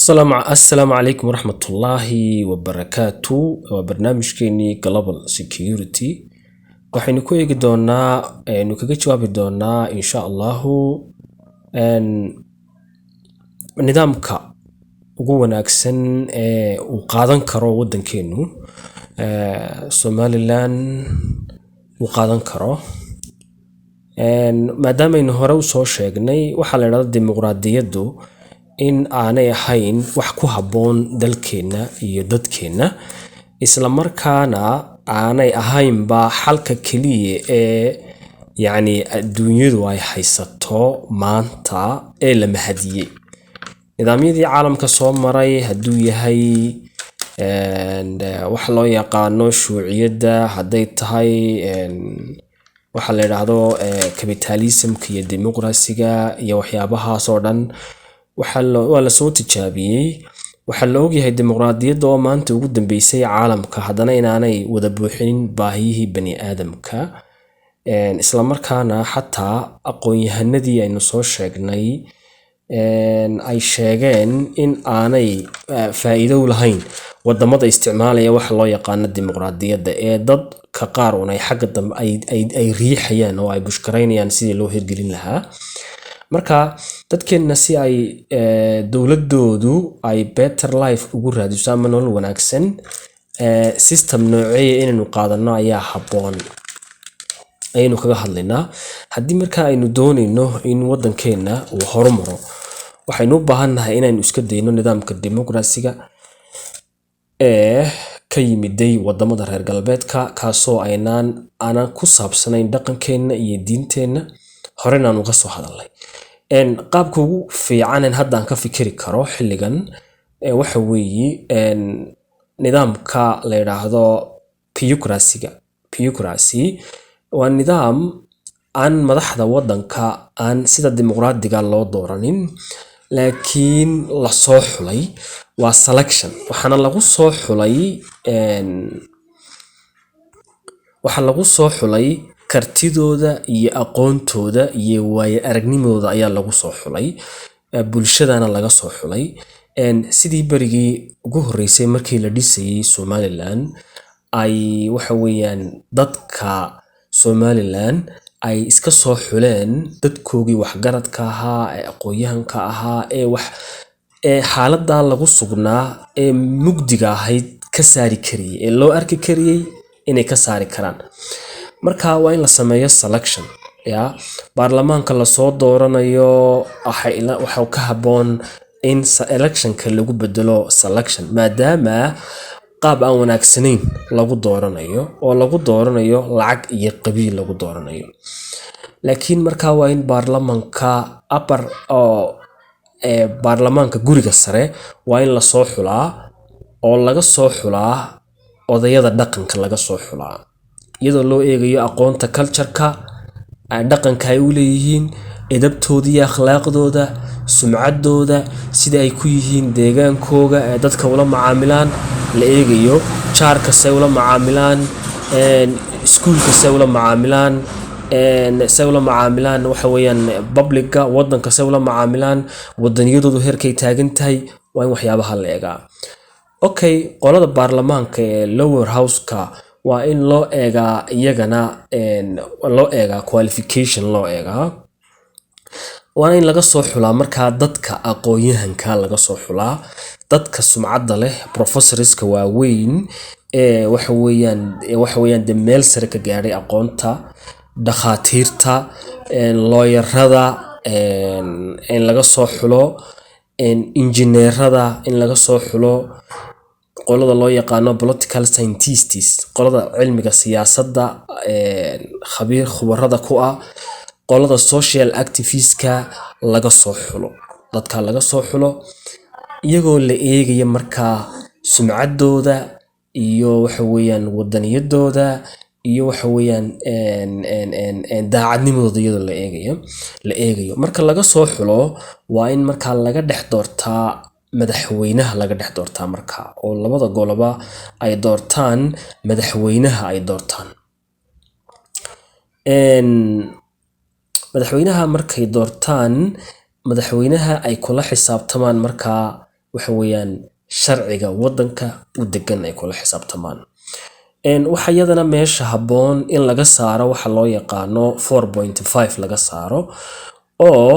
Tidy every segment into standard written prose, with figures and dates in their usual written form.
Asalaamu calaykum waraxmatullaahi wabarakaatu. Waa barnaamijkeenii Global Security. Waxaynu ku eegi doonaa, aynu kaga jawaabi doonaa, insha Allahu, nidaamka ugu wanaagsan ee uu qaadan karo wadankeenu Somaliland uu qaadan karo. Maadaameynu hore usoo sheegnay waxaa la idhahda dimuqraadiyaddu in aanay ahayn wax ku habboon dalkeenna iyo dadkeenna, isla markaana aanay ahaynba xalka keliya ee yacni adduunyadu ay haysato maanta ee la mahadiyey. Nidaamyadii caalamka soo maray, hadduu yahay waxa loo yaqaano shuuciyadda, hadday tahay waxa la yidhaahdo capitalismka iyo dimuqrasiga iyo waxyaabahaas oo dhan, waa lasoo tijaabiyey. Waxaa la ogyahay dimuqraadiyadda oo maanta ugu dambeysay caalamka haddana inaanay wada buuxinin baahiyihii bani aadamka, isla markaana xataa aqoon-yahanadii aynu soo sheegnay ay sheegeen in aanay faa'iido u lahayn wadamada isticmaalaya waxa loo yaqaano dimuqraadiyadda, ee dadka qaar un ay xagga dambe ay riixayaan oo ay bushkaraynayaan sidii loo hirgelin lahaa. Marka dadkeenna si ay dowladoodu ay better life ugu raadiso ama nolol wanaagsan, system nooceeya inaynu qaadano ayaa habboon ayaynu kaga hadlaynaa. Haddii marka aynu doonayno in wadankeenna uu horumaro, waxaynu u baahannahay inaynu iska dayno nidaamka dimuqrasiga ee ka yimiday wadamada reer galbeedka, kaasoo aynaan aanan ku saabsanayn dhaqankeenna iyo diinteenna, horena aan uga soo hadalnay. Qaabka ugu fiican hadda aan ka fikiri karo xilligan waxa weeye nidaamka la yidhaahdo bureaucracy-ga. Bureaucracy waa nidaam aan madaxda waddanka aan sida dimuqraadiga loo dooranin, laakiin lasoo xulay. Waa selection, waxaana lagu soo xulay waxaa lagu soo xulay kartidooda iyo aqoontooda iyo waayo aragnimadooda ayaa lagu soo xulay, bulshadana laga soo xulay. Sidii berigii ugu horreysay markii la dhisayay Somaliland ay waxa weeyaan dadka Somaliland ay iska soo xuleen dadkoogii waxgaradka ahaa ee aqoon-yahanka ahaa ee wax ee xaaladda lagu sugnaa ee mugdiga ahayd ka saari kariyey, ee loo arki kariyey inay ka saari karaan. Marka waa in la sameeyo selection ya baarlamaanka lasoo dooranayo. Waxa ka habboon in electionka lagu bedelo selection, maadaama qaab aan wanaagsanayn lagu dooranayo oo lagu dooranayo lacag iyo qabiil lagu dooranayo. Laakiin markaa waa in baarlamaanka upper oo baarlamaanka guriga sare waa in lasoo xulaa oo laga soo xulaa odayada dhaqanka laga soo xulaa, iyadoo loo eegayo aqoonta culture-ka, dhaqanka ay u leeyihiin, edabtooda iyo akhlaaqdooda, sumcaddooda, sida ay ku yihiin deegaankooga ee dadka ula macaamilaan la eegayo, jaarka say ula macaamilaan, iskuulka say ula macaamilaan, say ula macaamilaan waxa weeyaan public-ga waddanka, say ula macaamilaan wadaniyadoodu, heerkay taagan tahay. Waa in waxyaabaha la eegaa. Okay, qolada baarlamaanka ee lower house-ka waa in loo eegaa iyagana, loo eegaa qualification loo eegaa. Waana in laga soo xulaa markaa dadka aqoon-yahanka, laga soo xulaa dadka sumcadda leh, professorska waaweyn ee waxa weeyaan de meel sare ka gaadhay aqoonta, dhakhaatiirta, looyarada in laga soo xulo, injineerada in laga soo xulo, qolada loo yaqaano political scientists, qolada cilmiga siyaasadda khabiir khubarada ku ah, qolada social activistka laga soo xulo, dadka laga soo xulo iyagoo la eegaya markaa sumcaddooda iyo waxa weeyaan wadaniyadooda iyo waxa weeyaan daacadnimadooda iyadoo la eegayo. Marka laga soo xulo, waa in markaa laga dhex doortaa madaxweynaha, laga dhex doortaa marka oo labada goloba ay doortaan madaxweynaha ay doortaan. Madaxweynaha markay doortaan, madaxweynaha ay kula xisaabtamaan markaa. Waxa weeyaan sharciga waddanka u degan ay kula xisaabtamaan. Waxa iyadana meesha habboon in laga saaro waxa loo yaqaano 4.5 laga saaro oo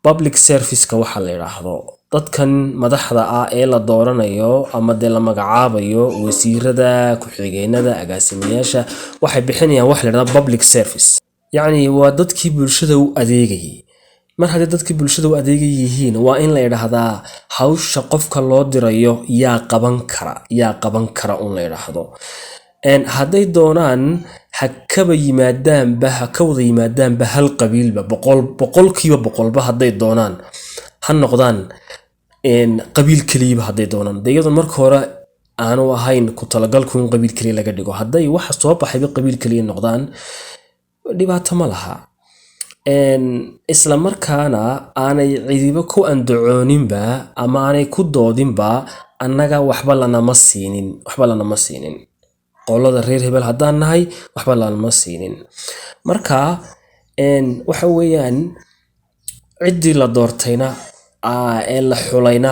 public service-ka waxa la yidhaahdo. Dadkan madaxda ah ee la dooranayo ama dee la magacaabayo, wasiirada, ku-xigeenada, agaasimayaasha, waxay bixinayaan wax la yidhahdo public service, yacni waa dadkii bulshada u adeegayay. Mar haddii dadkii bulshada u adeegay yihiin, waa in la yidhaahdaa hawsha qofka loo dirayo yaa qaban kara, yaa qaban kara un la yidhaahdo. Hadday doonaan ha kaba yimaadaanba, ha ka wada yimaadaanba hal qabiilba, 100, 100%ba hadday doonaan ha noqdaan, qabiil keliyaba hadday doonaan. Dee iyadoo marka hore aanu ahayn ku talagalku in qabiil keliya laga dhigo, hadday waxa soo baxayba qabiil keliya noqdaan, dhibaato ma laha. Isla markaana aanay cidiba ku andacooninba ama aanay ku doodinba annaga waxba lanama siinin, waxba lanama siinin, qolada reer hebel haddaan nahay waxba lanama siinin. Marka waxa weeyaan ciddii la doortayna ee la xulayna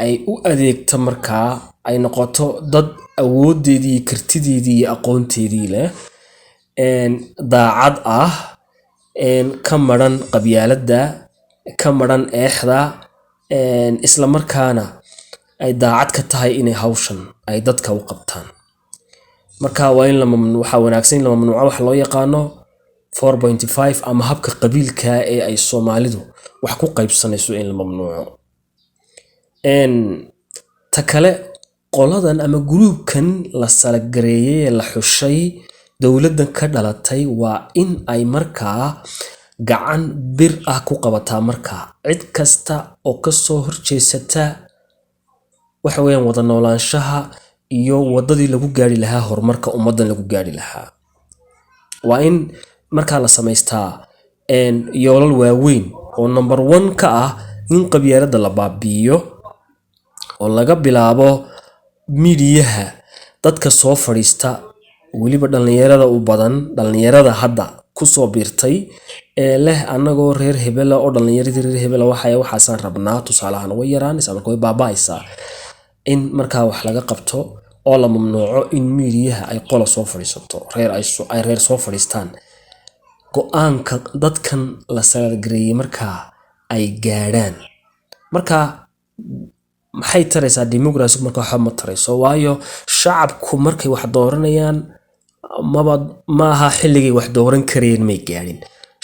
ay u adeegto, markaa ay noqoto dad awooddeedii iyo kartideedii iyo aqoonteedii leh, daacad ah, ka maran qabyaaladda, ka maran eexda, isla markaana ay daacad ka tahay inay hawshan ay dadka u qabtaan. Marka waa in la waxaa wanaagsan in la mamnuuco waxa loo yaqaano 4.5 ama habka qabiilka ee ay Soomaalidu wax ku qaybsanayso in la mamnuuco. Ta kale, qoladan ama gruubkan la salagareeyay ee la xushay dowladdan ka dhalatay waa in ay markaa gacan bir ah ku qabataa markaa cid kasta oo kasoo horjeesata waxa weeyaan wada noolaanshaha iyo wadadii lagu gaari lahaa horumarka ummaddan lagu gaari lahaa. Waa in markaa la samaystaa yoolal waaweyn oo number one ka ah in qabyaaladda la baabi'iyo oo laga bilaabo miidiyaha dadka soo fadhiista, weliba dhallinyarada u badan, dhallinyarada hadda kusoo biirtay ee leh annagoo reer hebela oo dhallinyaradii reer hebela waxay waxaasaan rabnaa tusaalahan, way yaraanaysaa marka, way baaba'aysaa. In markaa wax laga qabto oo la mamnuuco in miidiyaha ay qola soo fadhiisato, reer ay reer soo fadhiistaan, go'aanka dadkan la salagareeyay markaa ay gaadhaan. Marka maxay taraysaa democracy? Marka waxba ma tarayso, waayo shacabku markay wax dooranayaan maba maaha xilligay wax dooran karayeen may gaadhin.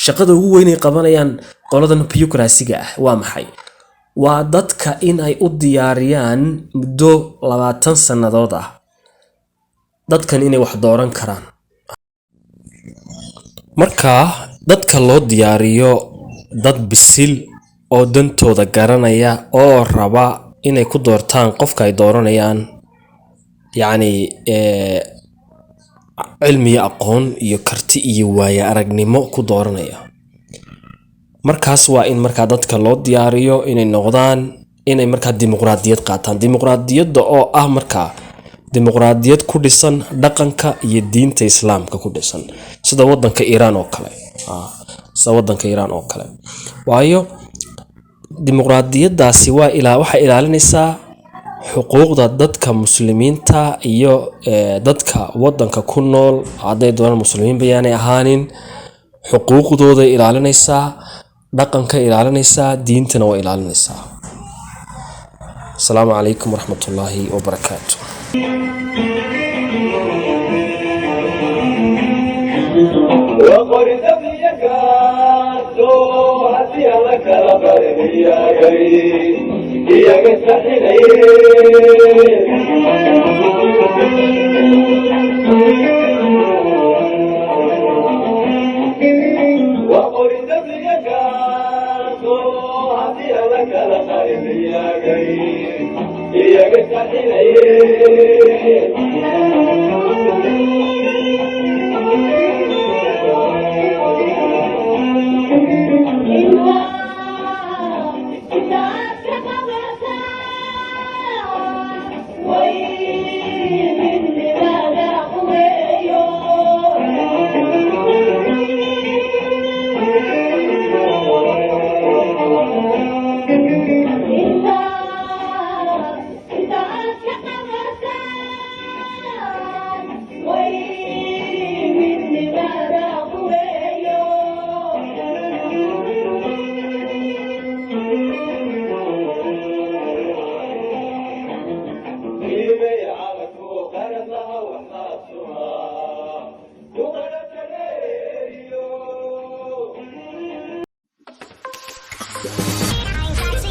Shaqada ugu weyn ay qabanayaan qoladan bureaucracy-ga ah waa maxay? Waa dadka in ay u diyaariyaan muddo 20 sannadood ah dadkan inay wax dooran karaan. Marka dadka loo diyaariyo dad bisil oo dantooda garanaya oo raba inay ku doortaan qofka ay dooranayaan, yacni cilmi iyo aqoon iyo karti iyo waayo aragnimo ku dooranaya, markaas waa in markaa dadka loo diyaariyo inay noqdaan, inay markaa dimuqraadiyad qaataan, dimuqraadiyadda oo ah markaa dimuqraadiyad ku dhisan dhaqanka iyo diinta Islaamka ku dhisan, sida wadanka Iiraan oo kale, sida wadanka Iiraan oo kale. Waayo dimuqraadiyaddaasi waa ilaa waxay ilaalinaysaa xuquuqda dadka Muslimiinta iyo dadka wadanka ku nool, hadday doonaan Muslimiin bayaanay ahaanin, xuquuqdooday ilaalinaysaa, dhaqanka ilaalinaysaa, diintana waa ilaalinaysaa. Asalaamu calaykum waraxmatullaahi wabarakaatu.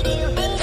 Feel